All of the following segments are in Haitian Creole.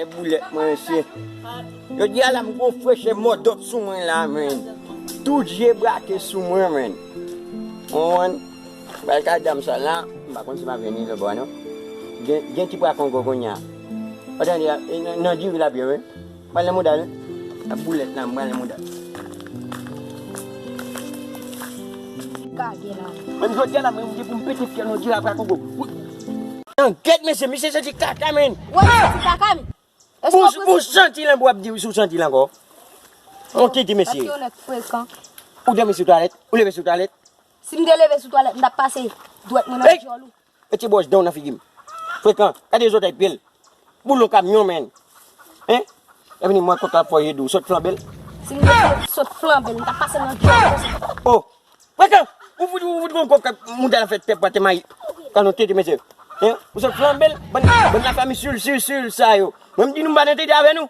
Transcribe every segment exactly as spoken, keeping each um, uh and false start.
Boulèt mwen, mesye. Jodi a la, m gon freche mòdòt sou mwen la, men. Tout je brake sou mwen, men. Ou konprann? Bay ka dam sa la, m pa konn si m ap jwenn li lòtbò a, non. Gen, gen ti pwa kongo kounye a. Ou tande, e, nan, nan diri l ap ye, wi. Pral nan mouda l. Ap boulèt la, m pral nan mouda l. Gade la. Menm jodi a la, mwen, m gen pou m pete fyèl, non, diri a pwa kongo. Wi. Nan gèt, mesye, misye santi kaka, men. Wè, santi kaka, men. Ou, ou santi l, w ap di si w santi l ankò. On titi, mesye. Paske yon nèg frekan. Ou dòmi sou twalèt? Ou leve sou twalèt? Si m te leve sou twalèt, m t ap pase dwèt mwen nan djòl ou. Mete bwòch dan w nan figi m. Frekan, gade zòtèy pye l. Boulon kamyon, men. Hein? Epi ni mwen kòk la fò je dou, sot flanbe l. Si m te sot flanbe l, m t ap pase nan djòl ou konsa. Oh! Frekan! Ou fout, ou fout gon kòk mouda la fè tèt pwatè mayi. Kan nou tete, mesye. Hein? Ou sot flanbe l, bann, bann lafanmi sil, sil, sil sa yo. Mwen m di nou m pa nan tete avè nou.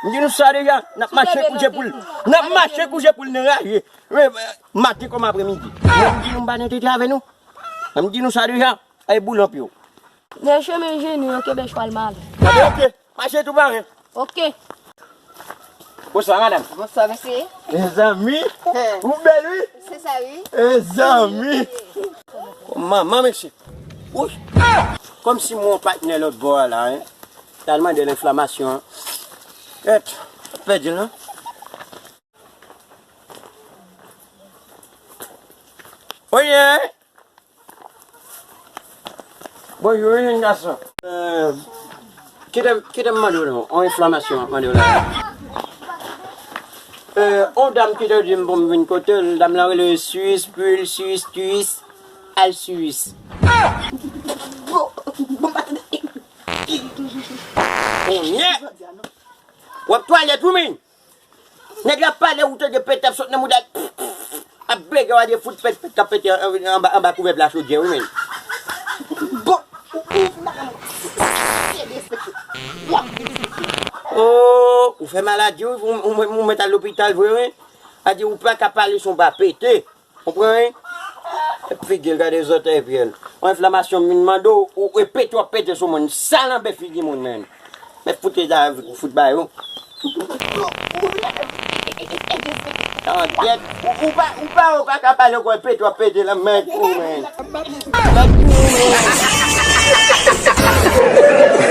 M di nou sa deja, n ap mache kouje poul. N ap mache kouje poul nan raje. Maten kòm apremidi. Mwen m di nou m pa nan tete avè nou. Mwen m di nou sa deja. Ay boulon pye w. Nan chemen jenou yo kenbe chwal male. Ok, ok. Mache tou paran. Ok. Bonswa, madanm. Bonswa, mesye. Mezanmi, ou bèl, wi. Se sa, wi. Mezanmi. Manman, mesye. Wi. Kòmsi m wè yon patnè lòt bò a la, hein. T al mande l enflamasyon an. Kèt, pèdi l, non? Oye! Bonjou, wi, jenn gason. Euh, kite, kite m mande w non, yon enflamasyon m ap mande w la. Euh, yon dam ki te di m pou m vin kote l, dam lan rele Suis, Pul, Suis, Tuis, al Suis. Bon, bon, pa tande. Konyè! W ap twalèt, wi, men. Nèg la pale, ou tande pete ap sot nan mouda l. Ap bege, w a di fout pete, pete k ap pete an, an, anba, anba kouvèv la chodyè, wi, men. Bon, ou, ou, ou, ou fè maladi, wi, ou, ou, ou mèt al lopital vre, wi. A di ou pa ka pale san w pa pete. Konprann, wi? Figi l, gade zòtèy pye l. Yon enflamasyon m vin mande w, ou, e pete w ap pete sou moun. Sa nan bè figi moun, men. Mèt fout e da fout ba yo. Tangyèt, ou, ou pa, ou pa, ou pa ka pale ankò, e pete w ap pete la, mèt ou, men. Mèt ou, men.